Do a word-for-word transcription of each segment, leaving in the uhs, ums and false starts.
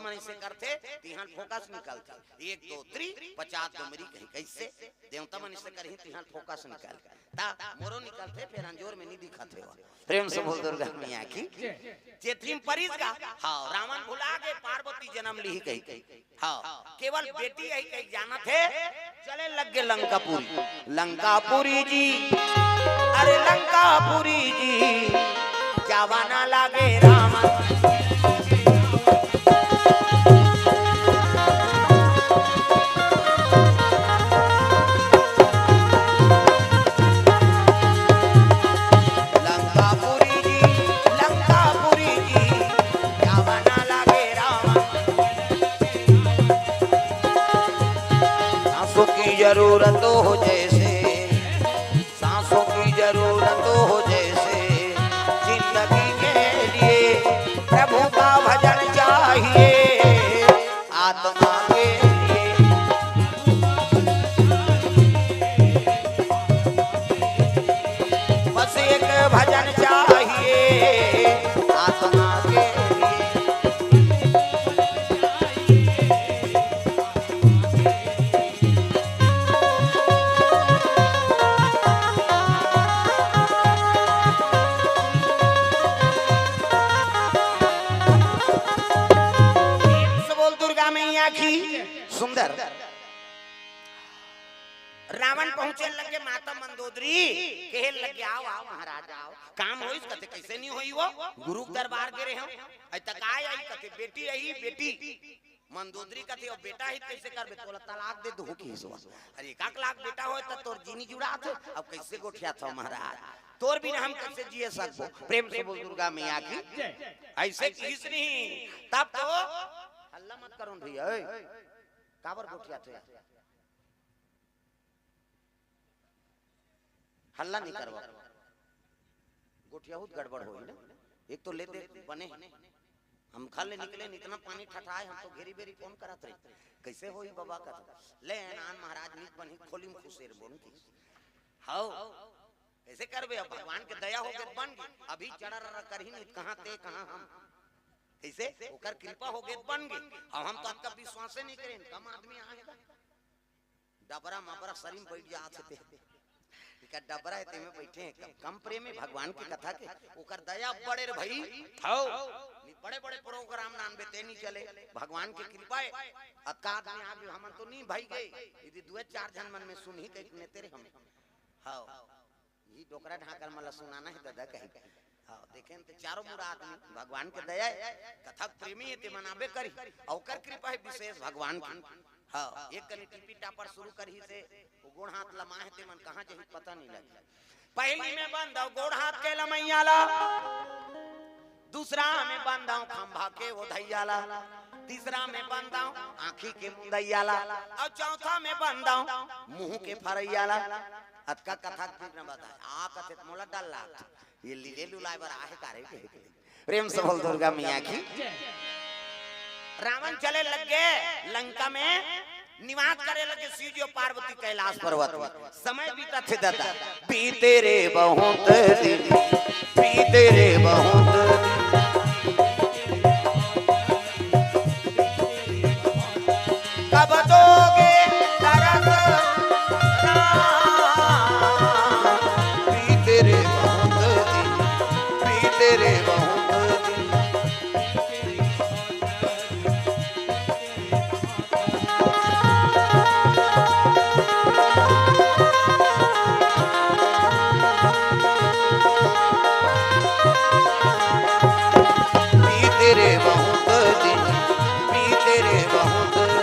मन से करथे, तिहां फोकस निकलथे। एक दो तीन, पचास डोमरी कही, कइसे? देवता मन से करही, तिहां फोकस निकल। त मोरो निकलथे, फेर अंजोर में नइ दिखत हे। प्रेम से बोल दुर्गा मैया की। जेती म परिस गा, हां, रावण भुला गे, पार्वती जनम लिही कही। हां, केवल बेटी अही कही जानत हे, चले लग गे लंकापुरी। लंकापुरी जी, अरे लंकापुरी जी, जावा ना लागे रावण। लंकापुरी जी, लंकापुरी जी, जावा ना लागे रावण। सांसों की जरूरत हो जैसे, सांसों की जरूरत हो जैसे, जिंदगी के लिए प्रभु का भजन चाहिए। आत्मा के लिए बस एक भजन चाहिए, आत्मा के लिए। प्रेम से बोल दुर्गा मैया की। सुंदर। रावण पहुंचे लगे, माता मंदोदरी कहे लगे, "आओ, आओ महाराज, आओ।" काम होइस? कथे, "कइसे नइ होही वो? गुरु के दरबार गे रेहेंव।" "अई त काय अही?" कथे, "बेटी अही, बेटी।" मंदोदरी कथे, "ओ बेटा ही कइसे करबे? तोला तलाक दे दूं," किहिस वो। "अरे, एक लाख बेटा होय त तोर जी नइ जुड़ात हे, अब कइसे गोठियाथव महाराज? तोर बिना हम कइसे जिए सकबो?" प्रेम से बोल दुर्गा मैया की। अइसे किहिस नहीं, तब तो हल्ला मत करो न भैया, ए। काबर गोठियाथव यार? हल्ला नइ करवा। गोठियाहू त गड़बड़ होही ना। एक तो ले दे बने। हम घर ले निकले, इतना पानी ठठाए, हम तो घेरी बेरी फोन करत रही। कइसे होही बबा का? ले नान महाराज निक बनही, खोली म खुसेर बोन की। हव। कइसे करबे अब? भगवान के दया होगे त बन गे। अभी चढ़ा रहा करही नहीं, कहां ते, कहां हम। कइसे? ओकर कृपा होगे त बन गे। अब हम तो अतका विश्वासे नइ करेन, कम आदमी आय गा। डबरा मबरा सरी म बइठ जात हे ते। एकर डबरा हे, तेमे बइठे हे। कम, कम प्रेम हे भगवान के कथा के। ओकर दया बड़े रे भई। हव। नी बड़े बड़े प्रोग्राम नानबे ते नी चले। भगवान के कृपा हे। अतका आदमी आगे हमन तो नी भई गे। यदि दुए चार झन मन में सुनही कहिके नेते रे हमें। हव। इही डोकरा ढांकर मन ला सुनाना हे ददा कही। हव, देखेन ते चारों मुड़ा आदमी भगवान के दया हे, कथा के प्रेमी हे, ते मन आबे करही। अउ ओकर कृपा हे विशेष भगवान की। हव, एक कनी टिपी टापर शुरू करही से, वो गोड़ हाथ लमाए हे, ते मन कहां जही पता नइ लगे। पहिली में बंदव गोड़ हाथ के लमइया ला, दूसरा में बंदव खंभा के ओधइया ला, तीसरा में बंदव आंखी के मुंदइया ला, अउ चौथा में बंदव मुंह के फरइया ला। अतका कथा के फिर न बताए। आ कथे त मोला डर लागथे। ये लीले लुलाए बर आहे का रे? प्रेम से बोल दुर्गा मैया की। रावण चले लग गे लंका में, निवास करे लगे शिव जी अउ पार्वती कैलाश पर्वत में। समय बीतत हे ददा, बीते रे बहुत दिन, बीते रे बहुत दिन। कब दोगे दरस राम? बीते रे बहुत दिन, बीते रे बहुत दिन। बीते रे बहुत दिन, बीते रे बहुत दिन।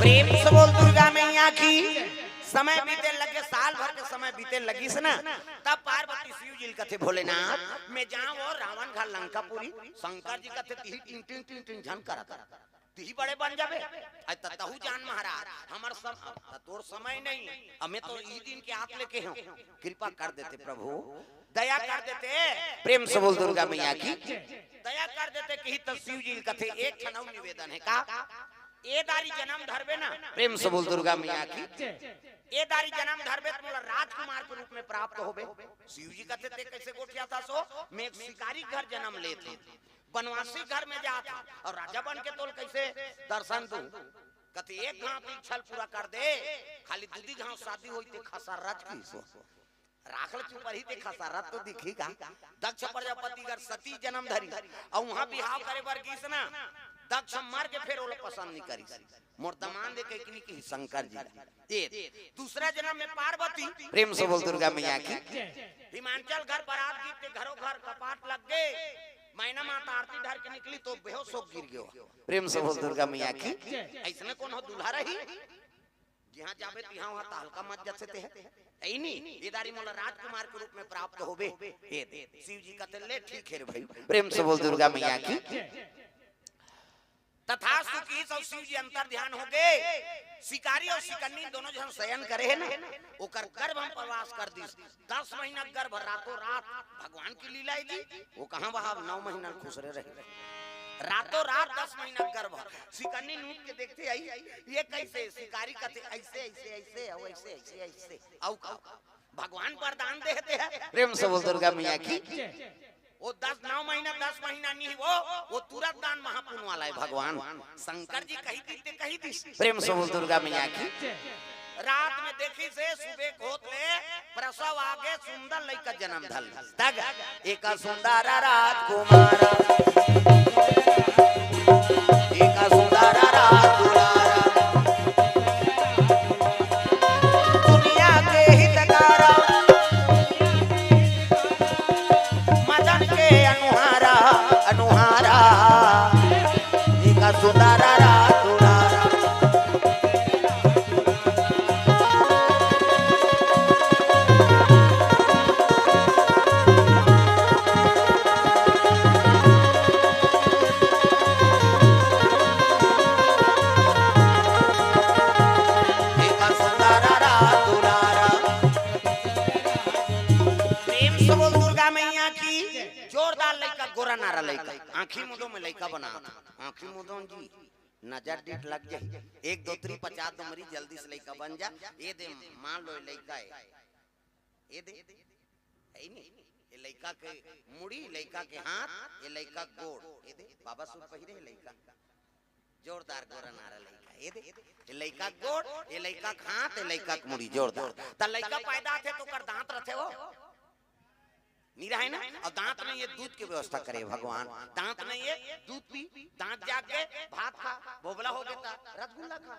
प्रेम से बोल दुर्गा मैया की। समय बीते लगे, साल भर के समय बीते लगिस ना, तब पार्वती शिव जी ल कथे, "भोलेनाथ, मैं जांव अउ रावण घर लंकापुरी।" शंकर जी कथे, "तिही टिंग टिंग टिंग टिंग झन करत, तिही बड़े बन जाबे। अरे त तहू जान महाराज, हमर सम-, त तोर समय नहीं, हमें तो ई दिन के आत लेके हंव, कृपा कर देते प्रभु, दया कर देते।" प्रेम से बोल दुर्गा मैया की। दया कर देते कही त शिव जी ल कथे, "एक ठन अउ निवेदन हे का?" ए दारी जन्म धरबे ना, प्रेम से बोल दुर्गा मैया की। ए दारी जन्म धरबे त मोला राजकुमार के रूप में प्राप्त होबे। शिव जी कथे, ते कैसे गोठियाथस ओ? मैं एक शिकारी घर जन्म लेत हूँ, बनवासी घर में जात हूँ, और राजा बन के तोल कैसे दर्शन दूँ? कथे, एक घाव इच्छा ल पूरा कर दे, खाली दूधी घाव शादी होई ते खसरत की सो। राख ल चुप रही ते खसरत तो दिखही का। दक्ष प्रजापति घर सती जन्म धरी, और वहां बिहाव करे बर गिस ना, दक्ष मर के फेर ओला पसंद नहीं करिस। मोर दमांद ए कहिके नहीं किहिस शंकर जी। ए दूसरा जन्म में पार्वती, प्रेम से बोल दुर्गा मैया की। हिमांचल घर बरात गिस ते घरो घर कपाट लग गे, मैना माता आरती धर के निकली तो बेहोश हो गिर गयो। प्रेम से बोल दुर्गा मैया की। ऐसने कोनो दूल्हा रही? जिहां जाबे तिहां उहां तहलका मच जथे ते है। ऐ नी, ए दारी मोला राजकुमार के रूप में प्राप्त होबे। ए दे, शिव जी कथे, ले ठीक है रे भाई, प्रेम से बोल दुर्गा मैया की। तथास्तु किहिस अउ शिव जी अंतर ध्यान हो गे। शिकारी अउ शिकन्नी दोनों झन शयन करे हे ना, ओकर गर्भ में प्रवास कर दिस। दस महीना गर्भ, रातों रात भगवान की लीला है जी। वो कहाँ वहाँ नौ महीना खुसरे रहे, रातों रात दस महीना गर्भ। शिकन्नी नूत के देखते आई, ये कैसे? शिकारी कथे ऐसे, ऐसे, ऐसे, अउ ऐसे, ऐसे, ऐसे, अउ का? भगवान वरदान देते हैं। प्रेम से बोल दुर्गा मैया की। वो दस, नौ महीना, दस महीना नहीं, वो, वो तुरंत दान महापुण्य वाला है भगवान। शंकर जी कही दी ते कही दी। प्रेम से बोल दुर्गा मैया की। रात में देखिस हे सुबह होत ले प्रसव आगे सुंदर लइका जन्म धर ले। तग एक सुंदर राजकुमार, एक सुंदर राजकुमार, दुनिया के हितकारा, मदन के अनुहारा, अनुहारा, एक सुंदर राजकुमार। प्रेम से बोल दुर्गा मैया की। जोरदार लइका, गोरा नारा लइका, आंखी मुदो में लइका बना, आंखी मुदो जी। नजर डीठ लग जाही। एक दो त्री पचास दो मरी, जल्दी से लइका बन जा। ए दे, मान लो, ए लइका है, ए दे, है नी? ए लइका के मुड़ी, लइका के हाथ, ए लइका के गोड़, ए दे, बाबा सूट पहिरे हे लइका। जोरदार गोरा नारा लइका, ए दे, ए लइका के गोड़, ए लइका के हाथ, ए लइका के मुड़ी, जोरदार। त लइका पैदा होथे त ओकर दांत रथे हो? नी रहे ना। अउ दांत नहीं हे, दूध के व्यवस्था करे भगवान। दांत नहीं हे, दूध पी, दांत जाग गे, भात खा, भोभला हो गे त रसगुल्ला खा।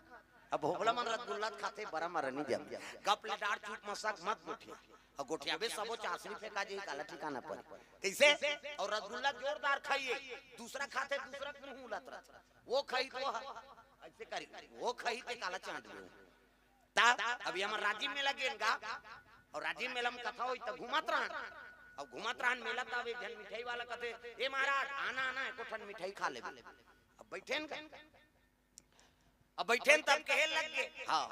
अब भोभला मन रसगुल्ला खाथे, बरा मरा नी जम। गप ले डार चुप मसक मत गोठिया। अउ गोठियाबे सबो चासनी फेंका जाही, काला ठिकाना पर। कैसे? अउ रसगुल्ला जोरदार खाइए, दूसरा खाथे, दूसरा के मुंह उलत रथे। वो खाई तो ह-, ऐसे करी, वो खाई ते काला चांट दे। ता अभी हमर राजिम मेला गेन गा, अउ राजिम मेला में कथा होई त घूमत रहन। अब घूमत रहन मेला, तब एक झन मिठाई वाला कथे, "ए महाराज, आना, आना, एको ठन मिठाई खा लेबे।" अब बैठेन गा, अब बैठेन तब कहे लग गे, "हाँ,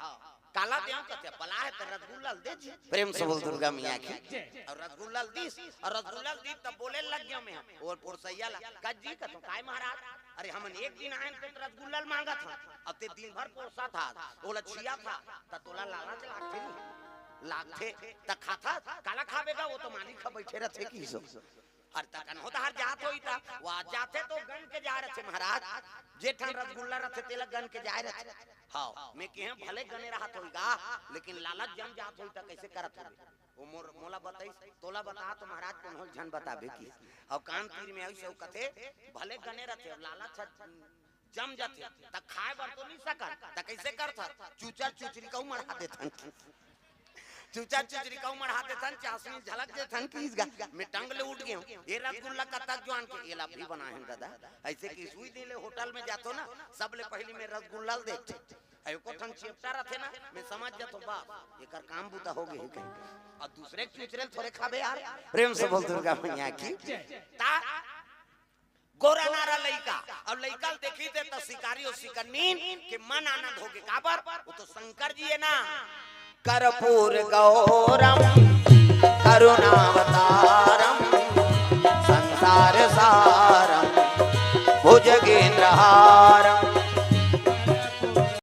काला देव?" कथे, "बला है त रसगुल्ला ल दे जी।" प्रेम से बोल दुर्गा मैया की। अउ रसगुल्ला ल दीस, अउ रसगुल्ला ल दीस तब बोले लग गयो मैं, ओल पोरसैया ला, "कज्जी कथो काय महाराज?" अरे हमन एक दिन आयन ते रसगुल्ला ल मांगत हन, अब ते दिन भर पोरसत हस, ओला छियाथस, त तोला लालच लागथे नी? लागथे, त खाथस, काला खाबे गा, वो तो मालिक ह बइठे रथे किसो। अरे त कन्हो डहर जात होही त, वा जाथे तो गन के जाय रथे महाराज, जे ठन रसगुल्ला रथे तेला गन के जाय रथे। हव, मैं केहेंव भले गने रहत होही गा, लेकिन लालच जम जात होही त कइसे करत होही? वो मोर, मोला बताइस, तोला बता तो महाराज कोनो ल झन बताबे कि। अउ कान तीर में आइस अउ कथे, भले गने रथे, अउ लालच ह जम जाथे, त खाय बर तो नी सकन, त कइसे करथन? चुचर चुचरी कहूं मढ़ा देथन। चुचर चुचरी कहूं मढ़ा देथन, चासनी झलक देथन कि इस गा, मैं टंग ले उठ गेंव। ये रसगुल्ला कतक जुवान के, एला अभी बनाए हन दादा। अइसे कि सुई दे ले होटल में जाथो ना, सबले पहिली मैं रसगुल्ला ल देखथों। अउ एको ठन चेपटा रथे ना, मैं समझ जाथों, बस, एकर काम बूता हो गे हे कहीं। अउ दूसरे के चुचरे ल थोरे खाबे यार। प्रेम से बोल दुर्गा मैया की। ता गोरा नारा लइका, अउ लइका ल देखिस ते त शिकारी अउ शिकन्नीन के मन आनंद हो गे। काबर? वो तो शंकर जी हे ना। कर्पूर गौरम करुणावतार